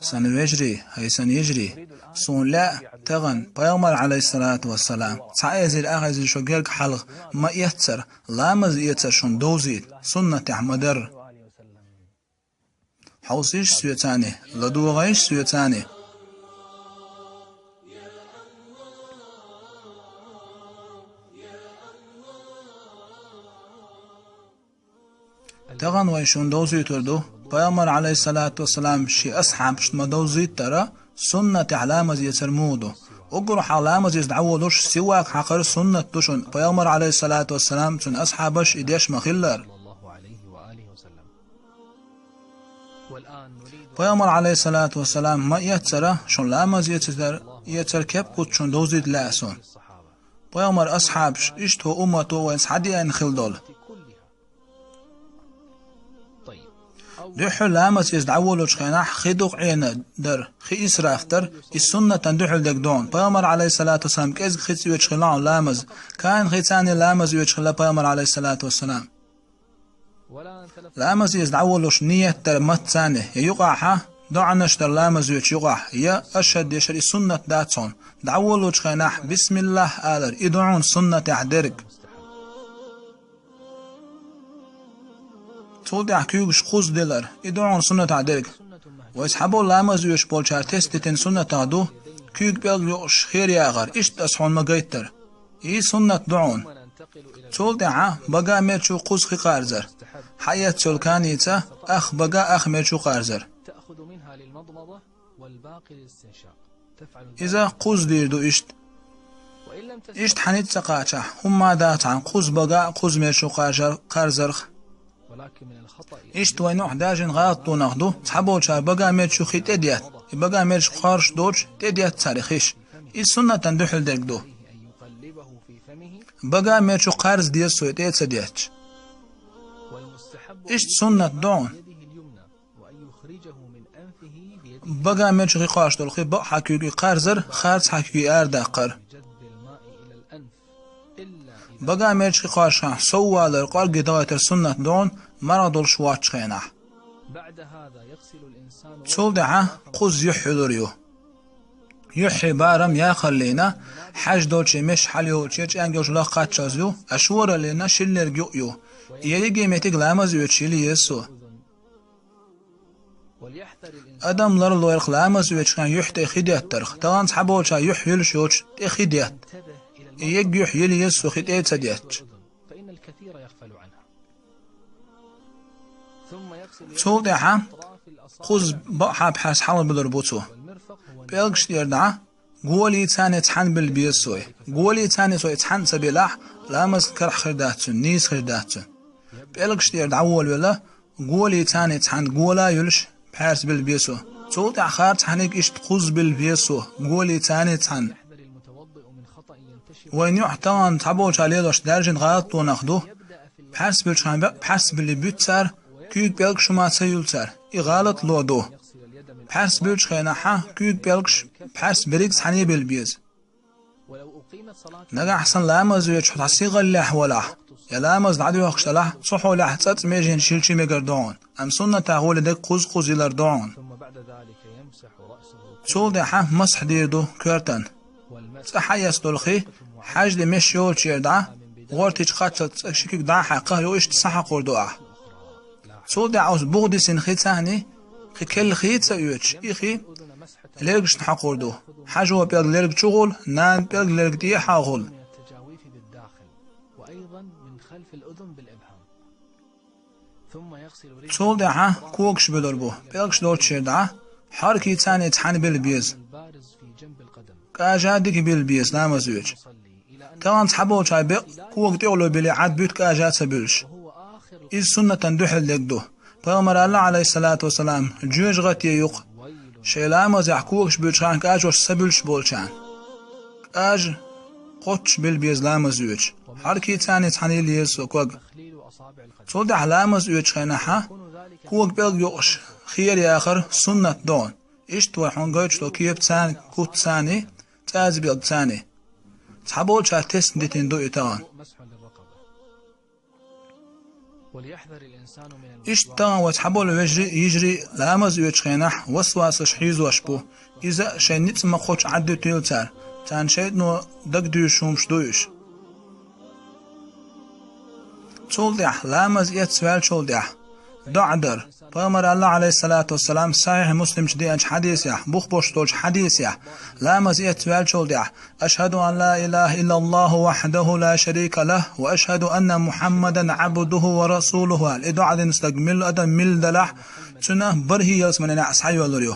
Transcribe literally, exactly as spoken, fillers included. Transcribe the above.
Сан вежарий, хӀай сан йижарий, суна лаьа тахана Пайхамар, Ӏалайхиссалату вассалам, цхьа эзар ах эзар шо герга хьалха ма эццара, ламаз эцар шуна довзийта, суннатехь ма дарра. Хьовсийша соьца, ладогӀийша соьца. Тахана вай шуна довзуьйтур ду, Пайхамар, Ӏалайхиссалату вассалам, шен асхьабашна ма довзуьйтура, суннатехь ламаз эцар муха ду. Уггар хьалха ламаз эца дӀаволуш сивак хьакхар суннат ду шуна, Пайхамар, Ӏалайхиссалату вассалам, цуьнан асхьабаш и деш ма-хиллара. Пайхамар, Ӏалайхиссалату вассалам, ма эццара, шуна ламаз эцар, эцар кеп-куц шуна довзийта лаьа суна. Пайхамар асхьабаш, иштта хӀокху уммато вайн схьадеана хилла долу. Дуьххьара ламаз эца дӀаволучу хенахь хи дукха Ӏена дар, хи исраф дар, и суннатан дуьхьал дерг ду хьуна. Пайхамар, Ӏалайхиссалату вассалам, кӀезиг хи цӀоьцуш хилла хьуна ламаз, кхана хи цӀарна ламаз оьцуш хилла Пайхамар, Ӏалайхиссалату вассалам. Ламаз эца дӀаволуш ниет дар мацца а, я юкъахь, доӀанаш дар ламаз оьцучу юкъахь, я ашхӀад дешар, и суннат дац хьуна. ДӀаволучу хенахь бисмиллахӀ алар, и ду хьуна суннатехь дерг. Цул тӀаьхьа куьйгаш кхузза дилар, и ду хьуна суннатехь дерг. Вай цхьаболу ламаз оьцуш болчара тесна дитина суннатех ду, куьйга пӀелг юкъуш хер яхар, иштта аса хьуна ма гайтара. И суннат ду хьуна. Цул тӀаьхьа бага а мер чу кхузза хи кхарзар. Хьаэцна йолу каница ах бага а, ах мер чу кхарзар. Иза кхузза дийр ду иштта. Иштта хьаьнца ца кхачахь, хӀумма а дац хьан кхузза бага а, кхузза мер чу кхаржар-, кхарзарх. Иштта вайн юкъахь даьржина гӀалатдонах ду, цхьаболчара бага а мер чу хи тӀедетта, и бага а мер чу кхаржаш доцуш тӀедетта цара хиш. Иза суннатан дуьхьал дерг ду. Бага а мер чу кхарза деза цо, тӀе а ца детташ. Иштта суннат ду хьуна. Бага а мер чу хи кхош долу хи бакъ хьан куьйга кхарзар, харц хьан куьйга арадаккхар. Бага а мер чу хи кхош хьан сов валар, къорге дахийтар суннат ду хьуна, марха долуш воцучу хенахь. Цул тӀаьхьа кхузза юьхь юьлур ю. Юьхье барам яхаллина, хьаьжна долчу меш хьалайолчу чӀаьнга йолчу лах кхаччалц ю, а шораллина шиллерг юкъ ю. И ерриге меттиг ламаз оьцуш йила еза цо. Адам ларлойрах ламаз оьцучу хенахь юьхь тӀе хи деттарх, тахана цхьаболчара юьхь юьлуш йоцуш тӀе хи детта. И ерг юьхь йила еза цо хи тӀе а ца детташ. Цул тӀаьхьа кхузза бакъхьа пхьарс хьалха билур бу цо. ПӀелгаш тӀера дӀа, голий царний цхьаьна билла беза цо. Голий царний цо цхьаьна ца билахь, ламаз карахь хир дац цуьнан, нийса хир дац цуьнан. ПӀелгаш тӀера дӀаволавелла, голий царний цхьаьна гола а юьлуш, пхьарс билла беза цо. Цул тӀаьхьа харц хьаниг иштта кхузза билла беза цо, голий царний цхьаьна. Вайн юкъахь тахана цхьаболчара лелош даьржина гӀалатдонах ду. Пхьарс буьллучу хенахь бекъ пхьарс билли буьту цара, куьйга пӀелгаш хӀума ца юьллу цара. И гӀалатло ду. Пхьарс буьллучу хенахь куьйга пӀелгаш пхьарс берриг цхьаьна билла беза. Нагахь санна ламаз оьцуш хьо цхьа сигаллехь валахь, я ламаз дӀадоьхкуш далахь, цу хьолехь цӀацӀа меженаш йиллича мегар ду хьуна, амма суннатехь гӀоле дерг кхузза-кхузза йилар ду хьуна. Цул тӀаьхьа масхь дийр ду коьртан. ЦӀа хьаэцна долу хи, хьаьжна меш йолчу тӀера дӀа, гӀортичу кхаччалц цӀа ши куьг дӀа а хьаькхна, юха иштта схьахьокхур ду ахь. Цул тӀаьхьа оцу буха дисина хи царний, кхин керла хи а ца оьцуш, и хи лергашна хьокхур ду. Хьаьжо пӀелг лерга чу гӀур, нана пӀелг лерга тӀе а хьокхур. Цул тӀаьхьа когаш буьлур бу, пӀелгаш долчу тӀера дӀа, хьаркий царний цхьаьна билла беза. КӀажа дика билла беза ламаз оьцуш. Тахана цхьаболчара бекъ кога тӀехула билли Ӏад буьту кӀажа ца буьллуш. Иза суннатан дуьхьал дерг ду. Пайхамара аьлла, Ӏалайхиссалату вассалам, жоьжахате юкъа, шайн ламазехь когаш буьллучу хенахь кӀажош ца буьллуш болчарна. КӀажа кхоччуш билла беза ламаз оьцуш. Хьаркий царний цхьаьна йилла еза цо ког. Цул тӀаьхьа ламаз оьцучу хенахь кога пӀелг юкъуш хера яхар суннат ду хьуна. Иштта вай хьуна гойтуш долу кепа царний, куц царний, цӀаза пӀелг царний. Цхьаболчара тесна дитина ду и тахана. Иштта тахана вай цхьаболу вежарий а, йижарий а ламаз оьцучу хенахь васвасаш хьийзош бу. Иза шайн ницкъ ма-кхоччу Ӏаддуьтийла цара. Царна шайтӀано дагадуьйш хӀумаш ду уьш. Цул тӀаьхьа, ламаз эцна ваьллачул тӀаьхьа, доӀа дар. Пайхамара аьлла, Ӏалайхиссалату вассалам, Сахьихь Муслимчу деанчу хьадисехь, бух беш долчу хьадисехь, ламаз эцна ваьллачул тӀаьхьа: «Ашхаду ан ла илаха иллаллаху вахьдаху ла шарика лах, ва ашхаду анна Мухьаммадан Ӏабдуху ва расулуху», – аьлла. И доӀа дина стаг милла адам милла далахь, цуьнан бархӀе ялсаманин неӀ схьайоьллур ю.